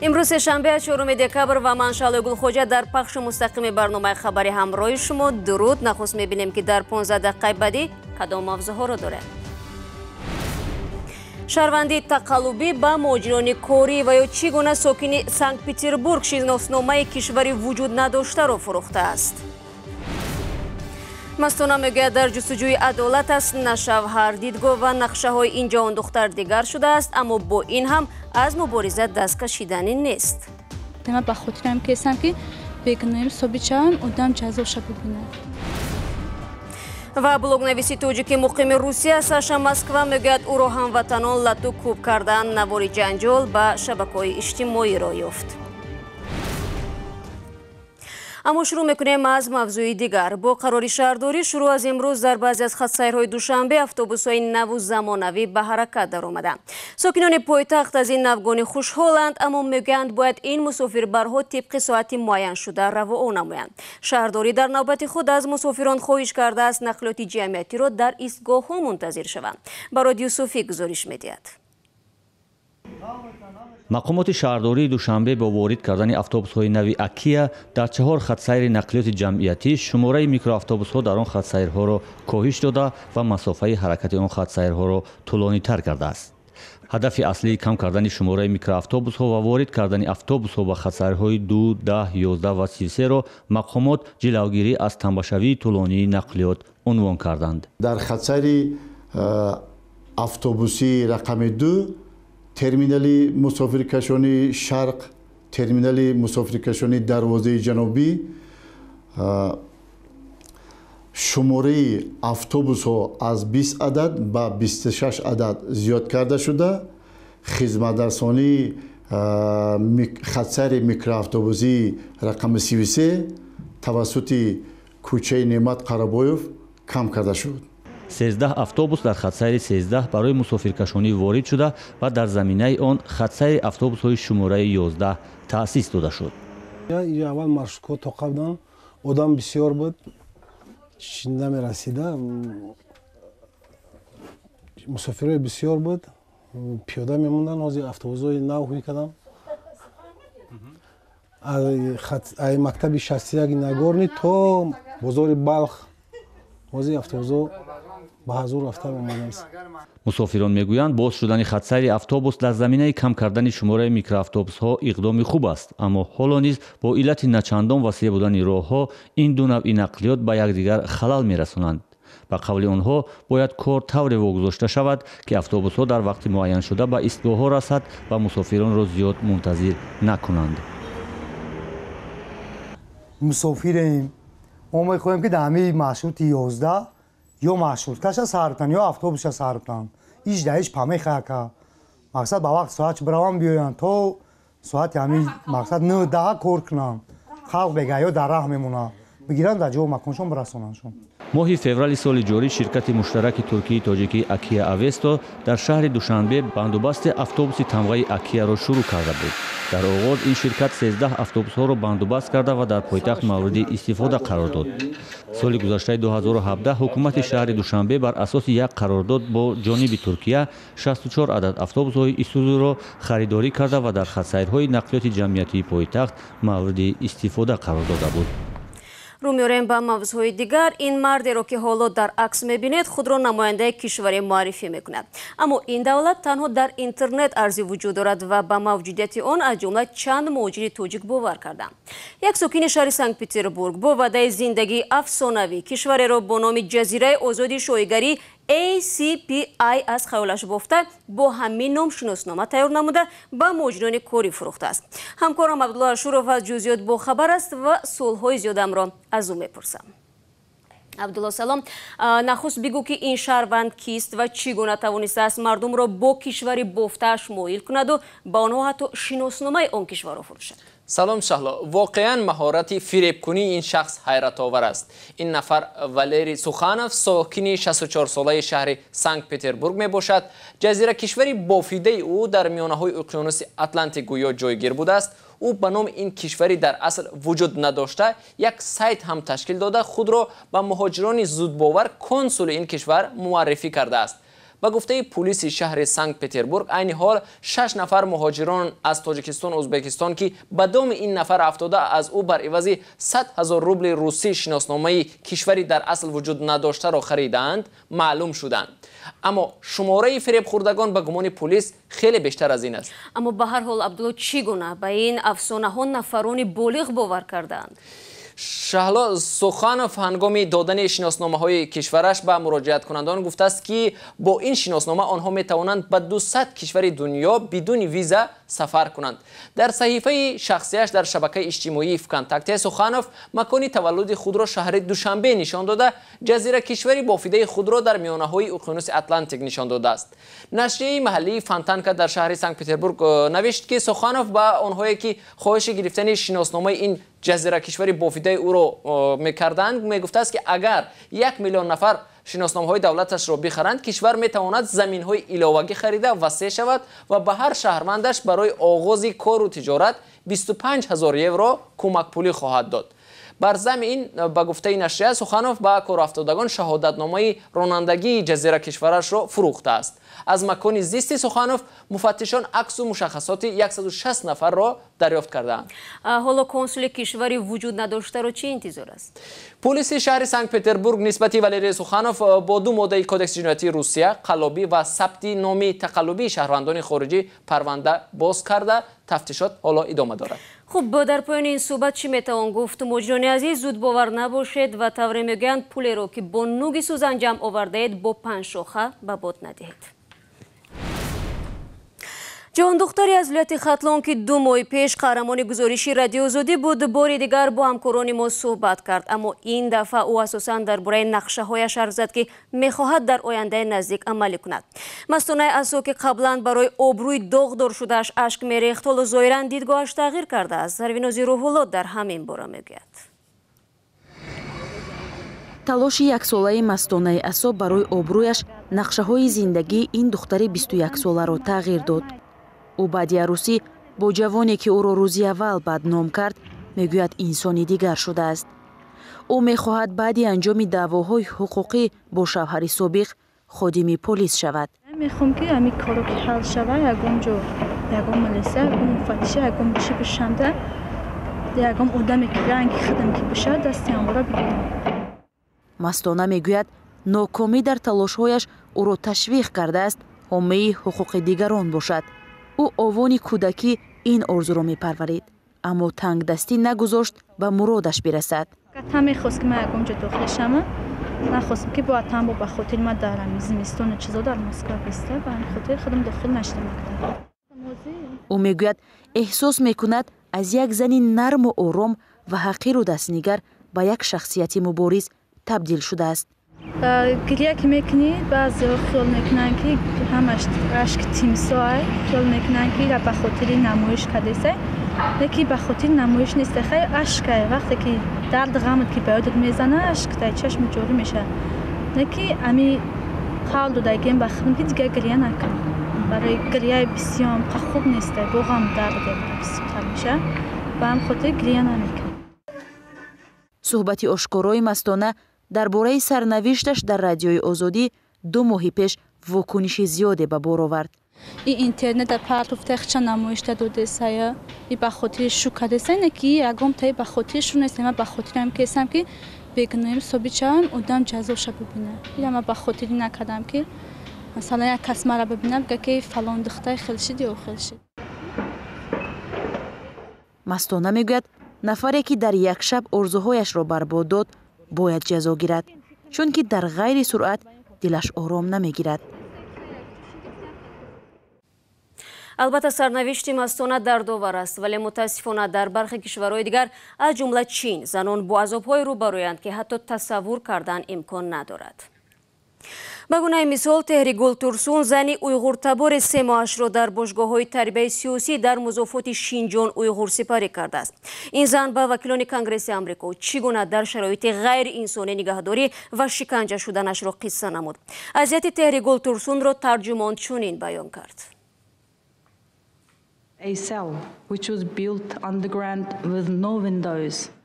Имрӯз сешанбе, 4 декабр ва ман Шаҳлои Гулхоҷа дар пахши мустақими барномаи хабари ҳамроҳи шумо. Дуруд. Нахуст мебинем, ки дар 15 дақиқаи баъдӣ кадом мавзӯъҳоро дорем. Шаҳрвандии тақаллубӣ ба муҳоҷирони корӣ ва ё чӣ гуна сокини Санкт-Петербург шиносномаи кишвари вуҷуд надоштаро фурӯхтааст. Мастона мегӯяд, дар ҷустуҷӯи адолат аст, на шавҳар. Дидгоҳ ва нақшаҳои ин ҷавондухтар дигар шудааст, аммо бо ин ҳам аз мубориза даст кашиданӣ нест. Ман ба хотирам кесам, ки бегуноҳим собит шавам, одам ҷазоша бибинад. Ва блогнависи тоҷики муқими Русия Саша Москва мегӯяд, ӯро ҳамватанон лату кӯб карданд. Навори ҷанҷол ба шабакаҳои иҷтимоӣ роҳ ёфт. Аммо шурӯъ мекунем аз мавзӯи дигар. Бо қарори шаҳрдорӣ, шурӯъ аз имрӯз дар баъзе аз хатсайрҳои Душанбе автобусҳои наву замонавӣ ба ҳаракат даромаданд. Сокинони пойтахт аз ин навгонӣ хушҳоланд, аммо мегӯянд, бояд ин мусофирбарҳо тибқи соати муайяншуда равоон намоянд. Шаҳрдорӣ дар навбати худ аз мусофирон хоҳиш кардааст, нақлиёти ҷамъиятиро дар истгоҳҳо мунтазир шаванд. Барод Юсуфӣ гузориш медиҳад. Мақомоти шаҳрдории Душанбе бо ворид кардани автобусҳои нави Акия дар чаҳор хатсайри нақлиёти ҷамъиятӣ шумораи микроавтобусҳо дар он хатсайрҳоро коҳиш дода ва масофаи ҳаракати он хатсайрҳоро тӯлонитар кардааст. Ҳадафи аслии кам кардани шумораи микроавтобусҳо ва ворид кардани автобусҳо ба хатсайрҳои 2, 10, 11 ва 33-ро мақомот ҷилавгирӣ аз тамбашавии тӯлонии нақлиёт унвон карданд. Дар хатсайри автобусии рақами 2 терминали мусофиркашонии Шарқ, терминали мусофиркашонии Дарвозаи Ҷанубӣ шумораи автобусҳо аз 20 адад ба 26 адад зиёд карда шуда, хизматрасонии хатсайри микроавтобусии рақами 33 тавассути кӯчаи Неъмат Қарабоев кам карда шуд. 13 автобус дар хатсайри 13 барои мусофиркашонӣ ворид шуда ва дар заминаи он хатсайри автобусҳои шумораи 11 таъсис дода шуд. Аввал маршрутка тоқа буданд, одам бисёр буд, намерасида, мусофирҳои бисёр буд, пиёда мемонданд. Ҳозир автобусҳои нав мекардам, ай мактаби 61 Нагорный то бозори Балх ҳозир автобусҳо ба ҳазур рафта омадааст. Мусофирон мегӯянд, боз шудани хатсайри автобус дар заминаи кам кардани шумораи микроавтобусҳо иқдоми хуб аст, аммо ҳоло низ бо иллати начандон васеъ будани роҳҳо ин ду навъи нақлиёт ба якдигар халал мерасонанд. Ба қавли онҳо, бояд кор тавре вогузошта шавад, ки автобусҳо дар вақти муайяншуда ба истгоҳҳо расад ва мусофиронро зиёд мунтазир накунанд. Мусофирем, мо мехоҳем, ки дар ҳамаи маршрути 11 ё маршруткаша сар кунанд, ё автобуса сар кунанд. Иш да иш памехака мақсад ба вақт соат бираванд, биёянд, то соати ҳамин мақсад 9-10 кор кунанд. Халқ бега ё дар раҳ мемонад, бигиранд, дар ҷо маконшон бирасонандшон. Моҳи феврали соли ҷорӣ ширкати муштараки туркии тоҷикӣ Акия Авесто дар шаҳри Душанбе бандубасти автобуси тамғаи Акияро шурӯъ карда буд. Дар оғоз ин ширкат 13 автобусҳоро бандубаст карда ва дар пойтахт мавриди истифода қарор дод. Соли гузаштаи 2017 ҳукумати шаҳри Душанбе бар асоси як қарордод бо ҷониби Туркия 64 адад автобусҳои Исузуро харидорӣ карда ва дар хатсайрҳои нақлиёти ҷамъиятии пойтахт мавриди истифода қарор дода буд. Рӯ меорем ба мавзӯъҳои дигар. Ин мардеро, ки ҳоло дар акс мебинед, худро намояндаи кишваре муаррифӣ мекунад, аммо ин давлат танҳо дар интернет арзи вуҷуд дорад ва ба мавҷудияти он аз ҷумла чанд муҳоҷири тоҷик бовар карданд. Як сокини шаҳри Санкт-Петербург бо ваъдаи зиндагии афсонавӣ кишвареро бо номи Ҷазираи озоди шоҳигарӣ ACPI аз хаёлаш бофта, бо ҳамин ном шиноснома тайёр намуда, ба муҳоҷирони корӣ фурӯхтааст. Ҳамкорам Абдулло Ашуров аз ҷузъиёт бохабар аст ва суолҳои зиёдамро аз ӯ мепурсам. Абдулло, салом. Нахуст бигӯ, ки ин шаҳрванд кист ва чӣ гуна тавонистааст мардумро бо кишвари бофтааш моил кунаду ба онҳо ҳатто шиносномаи он кишварро фурӯшад. Салом, Шаҳло. Воқеан, маҳорати фиребкунии ин шахс ҳайратовар аст. Ин нафар Валерий Суханов, сокини 64-солаи шаҳри Санкт-Петербург мебошад. Ҷазира кишвари бофидаи ӯ дар миёнаҳои уқёнуси Атлантик гӯё ҷойгир будааст. Ӯ ба номи ин кишвари дар асл вуҷуд надошта як сайт ҳам ташкил дода, худро ба муҳоҷирони зудбовар консули ин кишвар муаррифӣ кардааст. Ба гуфтаи пулиси шаҳри Санкт-Петербург, айни ҳол 6 нафар муҳоҷирон аз Тоҷикистон, Ӯзбекистон, ки ба доми ин нафар афтода, аз ӯ бар ивази 100 ҳазор рубли русӣ шиносномаи кишвари дар асл вуҷуд надоштаро харидаанд, маълум шуданд. Аммо шумораи фиребхӯрдагон ба гумони пулис хеле бештар аз ин аст. Аммо ба ҳар ҳол, Абдулло, чӣ гуна ба ин афсонаҳо нафарони болиғ бовар кардаанд? Шаҳло, Суханов ҳангоми додани шиносномаҳои кишвараш ба муроҷиаткунандагон гуфтааст, ки бо ин шиноснома онҳо метавонанд ба 200 кишвари дунё бидуни виза сафар кунанд. Дар саҳифаи шахсияш дар шабакаи иҷтимоии ВКонтакте Суханов макони таваллуди худро шаҳри Душанбе нишон дода, ҷазира кишвари бофидаи худро дар миёнаҳои уқёнуси Атлантик нишон додааст. Нашрияи маҳаллии Фонтанка дар шаҳри Санкт-Петербург навишт, ки Суханов ба онҳое, ки хоҳиши гирифтани шиносномаи ин ҷазира кишвари бофидаи ӯро мекарданд, мегуфтааст, ки агар 1 миллион нафар шиносномаҳои давлаташро бихаранд, кишвар метавонад заминҳои иловагӣ харида васеъ шавад ва ба ҳар шаҳрвандаш барои оғози кору тиҷорат 25 ҳазор евро кӯмакпулӣ хоҳад дод. Бар зами ин, ба гуфтаи нашрия, Суханов ба корафтодагон шаҳодатномаи ронандагии ҷазира кишварашро фурӯхтааст. Аз макони зисти Суханов муфаттишон аксу мушаххасоти 160 нафарро дарёфт кардаанд. Ҳоло консули кишвари вуҷуд надоштаро чӣ интизор аст? Пулиси шаҳри Санкт-Петербург нисбати Валерий Суханов бо 2 моддаи Кодекси ҷиноятии Русия, қаллобӣ ва сабти номи тақаллубии шаҳрвандони хориҷӣ парванда боз карда, тафтишот ҳоло идома дорад. Хуб, дар поёни ин суҳбат чӣ метавон гуфт? Муҳоҷирони азиз, зуд бовар набошед ва тавре мегӯянд, пулеро, ки бо нуги сӯзан ҷамъ овардаед, бо панҷшоха ба бод надиҳед. Ҷондухтаре аз вилояти Хатлон, ки 2 моҳи пеш қаҳрамони гузориши Радиоозодӣ буд, бори дигар бо ҳамкорони мо суҳбат кард. Аммо ин дафъа ӯ асосан дар бораи нақшаҳояш ҳарф зад, ки мехоҳад дар ояндаи наздик амалӣ кунад. Мастонаи Асо, ки қаблан барои обрӯи доғдор шудааш ашк мерехт, ҳоло зоҳиран дидгоҳаш тағйир кардааст. Сарвинози Рӯҳулло дар ҳамин бора мегӯяд. Талоши яксолаи Мастонаи Асо барои обрӯяш нақшаҳои зиндагии ин духтари 21-соларо тағйир дод. Ӯ баъди арӯсӣ бо ҷавоне, ки ӯро рӯзи аввал бадном кард, мегӯяд, инсони дигар шудааст. Ӯ мехоҳад баъди анҷоми даъвоҳои ҳуқуқӣ бо шавҳари собиқ ходими полис шавад. Мехоҳам, ки ҳамин коро ки ҳал шава, ягон ҷо, ягон милиса, ягон муфаттиша, ягон чӣ бишанда, ягон одаме, ки ранги худам ки бишад, дасти ҳамвора бигирам. Мастона мегӯяд, нокомӣ дар талошҳояш ӯро ташвиқ кардааст ҳомии ҳуқуқи дигарон бошад. Ӯ овони кӯдакӣ ин орзуро мепарварид, аммо тангдастӣ нагузошт ба муродаш бирасад. Та мехост, ки ман ягон ҷо дохил шавам, нахостам, ки бояд танбо ба хотири ман дар зимистону чизо дар Москва биста, ба ҳамин хотир худам дохил нашудам мактаб. Ӯ мегӯяд, эҳсос мекунад, аз як зани нарму ором ва ҳақиру дастнигар ба як шахсияти мубориз табдил шудааст. Гиря ки мекунӣ, баъзеҳо хиёл мекунанд, ки ҳамаш ашки тимсоҳ, хиёл мекунанд, ки ба хотири намоиш кардесай, лекин ба хотири намоиш нест. Хай, ашкай, вақте ки дард ғамат ки ба ёдат мезана, ашк дар чашми ҷорӣ мешавад. Лекин ами қавл додагием ба худам, ки дигар гиря накунам. Барои гиряи бисёр хуб нест, бо ғам дард бисёртар мешавад, ба ҳам хотир гиря намекунам. Суҳбати ошкорои Мастона дар бораи сарнавишташ дар Радиои Озодӣ 2 моҳи пеш вокуниши зиёде ба бор овард. И интернета партуфта хча намоишта додесая, и ба хотири шу кадесай, не ки ягон таи ба хотири шу нест, ма ба хотири ҳам кесам, ки бегуноҳим собит шавам, одам ҷазоша бибина. Ира ма ба хотири накардам, ки масалан як кас мара бибина, бига, ки фалон духтаи хел шид ё хел шид. Мастона мегӯяд, нафаре, ки дар як шаб орзуҳояшро барбод дод, бояд ҷазо гирад, чунки дар ғайри суръат дилаш ором намегирад. Албатта, сарнавишти Мастона дардовар аст, вале мутаассифона дар бархе кишварҳои дигар, аз ҷумла Чин, занон бо азобҳое рӯбарӯянд, ки ҳатто тасаввур кардан имкон надорад. Ба гунаи мисол, Теҳригул Турсун, зани уйғуртабори, 3 моҳашро дар бошгоҳҳои тарбияи сиёсӣ дар музофоти Шинҷон Уйғур сипарӣ кардааст. Ин зан ба вакилони Конгресси Амрико чӣ гуна дар шароити ғайриинсонӣ нигаҳдорӣ ва шиканҷа шуданашро қисса намуд. Азияти Теҳригул Турсунро тарҷумон чунин баён кард.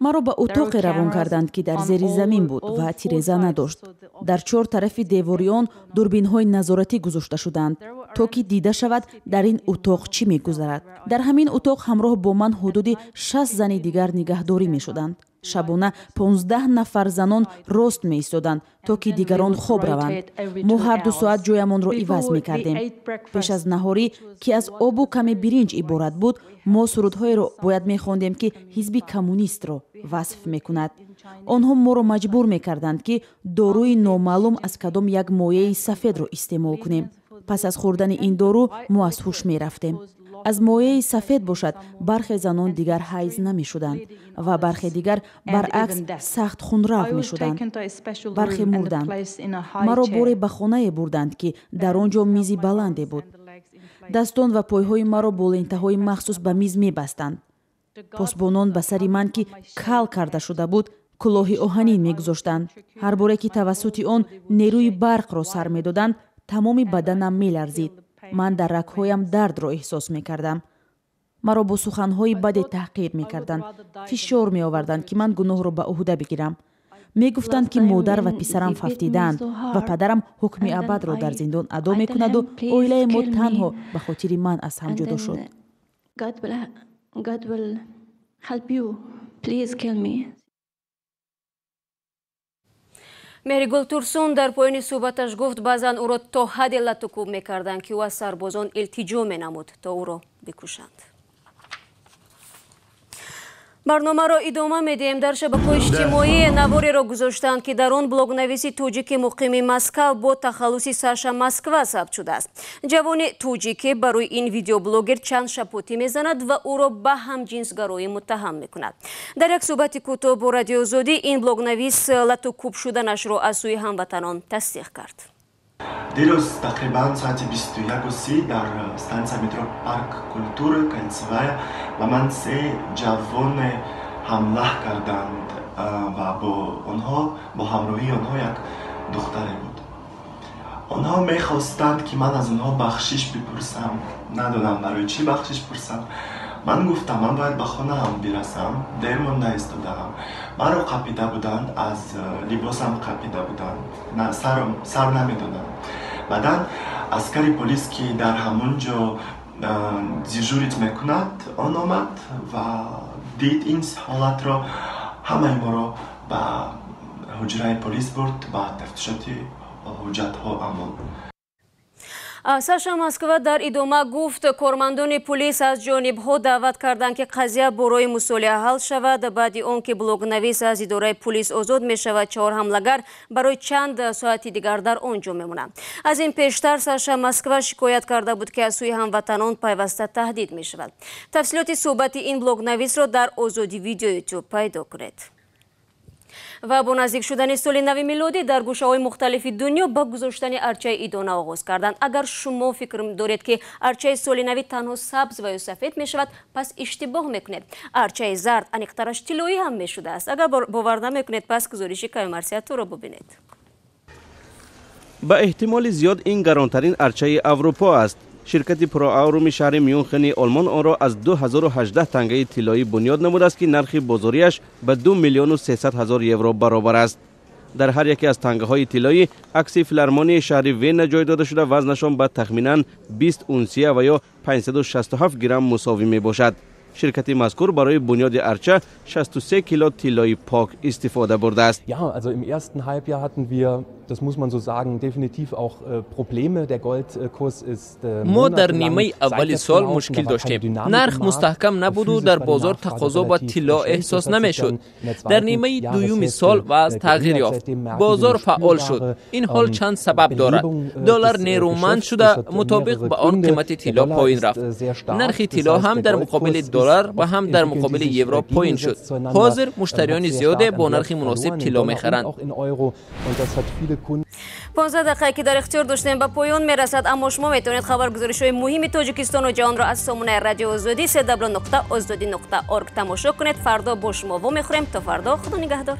Маро ба утоқе равон карданд, ки дар зери замин буд ва тиреза надошт. Дар чор тарафи девори он дурбинҳои назоратӣ гузошта шуданд, то ки дида шавад дар ин утоқ чӣ мегузарад. Дар ҳамин утоқ ҳамроҳ бо ман ҳудуди 60 зани дигар нигаҳдорӣ мешуданд. Шабона 15 нафар занон рост меистоданд, то ки дигарон хоб раванд. Мо ҳар 2 соат ҷоямонро иваз мекардем. Пеш аз наҳорӣ, ки аз обу каме биринҷ иборат буд, мо сурудҳоеро бояд мехондем, ки ҳизби коммунистро васф мекунад. Онҳо моро маҷбур мекарданд, ки доруи номаълум аз кадом як мояи сафедро истеъмол кунем. Пас аз хӯрдани ин дору мо аз ҳуш мерафтем. Аз мояи сафед бошад, бархе занон дигар ҳайз намешуданд ва бархе дигар баръакс сахт хунрав мешуданд. Бархе мурданд. Маро боре ба хонае бурданд, ки дар он ҷо мизи баланде буд. Дастон ва пойҳои маро бо лентаҳои махсус ба миз мебастанд. Посбонон ба сари ман, ки кал карда шуда буд, кулоҳи оҳанин мегузоштанд. Ҳар боре ки тавассути он нерӯи барқро сар медоданд, тамоми баданам меларзид. Ман дар рагҳоям дардро эҳсос мекардам. Маро бо суханҳои баде таҳқир мекарданд, фишор меоварданд, ки ман гуноҳро ба ӯҳда бигирам. Мегуфтанд, ки модар ва писарам фавтидаанд ва падарам ҳукми абадро дар зиндон адо мекунаду оилаи мо танҳо ба хотири ман аз ҳам ҷудо шуд. Меҳригул Турсун дар поёни суҳбаташ гуфт, баъзан ӯро то ҳадде латукӯб мекарданд, ки ӯ аз сарбозон илтиҷо менамуд, то ӯро бикушанд. Барномаро идома медиҳем. Дар шабакаҳои иҷтимоӣ навореро гузоштанд, ки дар он блогнависи тоҷики муқими Москав бо тахаллуси Саша Москва сабт шудааст. Ҷавони тоҷике барои ин видеоблогер чанд шапотӣ мезанад ва ӯро ба ҳамҷинсгароӣ муттаҳам мекунад. Дар як суҳбати кӯтоҳ бо Радиои Озодӣ ин блогнавис латукӯб шуданашро аз сӯи ҳамватанон тасдиқ кард. Дирӯз тақрибан соати 21:30 дар станция метро Парк культуры Кольцевая ба ман се ҷавоне ҳамла карданд ва бо ҳамроҳии онҳо як духтаре буд. Онҳо мехостанд, ки ман аз онҳо бахшиш бипурсам. Надонам барои чӣ бахшиш пурсам. Ман гуфтам, ман бояд ба хонаам бирасам, дер монда истодаам. Маро қапида буданд, аз либосам қапида буданд, сар намедодам. Баъдан аскари полис, ки дар ҳамон ҷо дежурит мекунад, он омад ва дид ин ҳолатро, ҳамаи моро ба ҳуҷраи полис бурд, ба тафтишоти ҳуҷҷатҳо амон. Саша Москва дар идома гуфт, кормандони полис аз ҷонибҳо даъват карданд, ки қазия бо роҳи мусолиҳа ҳал шавад. Баъди он ки блогнавис аз идораи полис озод мешавад, 4 ҳамлагар барои чанд соати дигар дар он ҷо мемонанд. Аз ин пештар Саша Москва шикоят карда буд, ки аз сӯи ҳамватанон пайваста таҳдид мешавад. Тафсилоти суҳбати ин блогнависро дар Озодӣ видео ютуб пайдо кунед. Ва бо наздик шудани соли нави милодӣ дар гӯшаҳои мухталифи дунё ба гузоштани арчаи идона оғоз карданд. Агар шумо фикр доред, ки арчаи соли нави танҳо сабз ва ё сафед мешавад, пас иштибоҳ мекунед. Арчаи зард, аниқтараш тиллоӣ ҳам мешудааст. Агар бовар намекунед, пас гузориши Каюмарсиятуро бубинед. Ба эҳтимоли зиёд ин гаронтарин арчаи Аврупо аст. Ширкати Проауруми шаҳри Мюнхени Олмон онро аз 2018 тангаи тиллоӣ бунёд намудааст, ки нархи бозориаш ба 2 300 000 евро баробар аст. Дар ҳар яке аз тангаҳои тиллоӣ акси филармонияи шаҳри Вена ҷой дода шуда, вазнашон ба тахминан 20 унсия ва ё 567 грамм мусовӣ мебошад. Ширкати мазкур барои бунёди арча 63 кило тиллои пок истифода бурдааст. Ja, also im ersten Halbjahr hatten wir, das muss man so sagen, definitiv auch Probleme. Der Goldkurs ist мо дар нимаи аввали сол мушкил доштем. Нарх мустаҳкам набуду дар бозор тақозо ба тилло эҳсос намешуд. Дар нимаи дуюми сол вазъ тағйир ёфт. Бозор фаъол шуд. Ин ҳол чанд сабаб дорад. Доллар нерӯманд шуда, мутобиқ ба он қимати тилло поин рафт. Нархи тилло ҳам дар муқобили доллар ва ҳам дар муқобили евро поин шуд. Ҳозир муштариёни зиёде бо нархи муносиб тилло мехаранд. 15 дақиқае ки дар ихтиёр доштем ба поён мерасад, аммо шумо метавонед хабаргузоришҳои муҳими Тоҷикистону ҷаҳонро аз сомонаи Радиои Озодӣ www.ozodi.org тамошо кунед. Фардо бо шумо вомехӯрем. То фардо, худо нигаҳдор.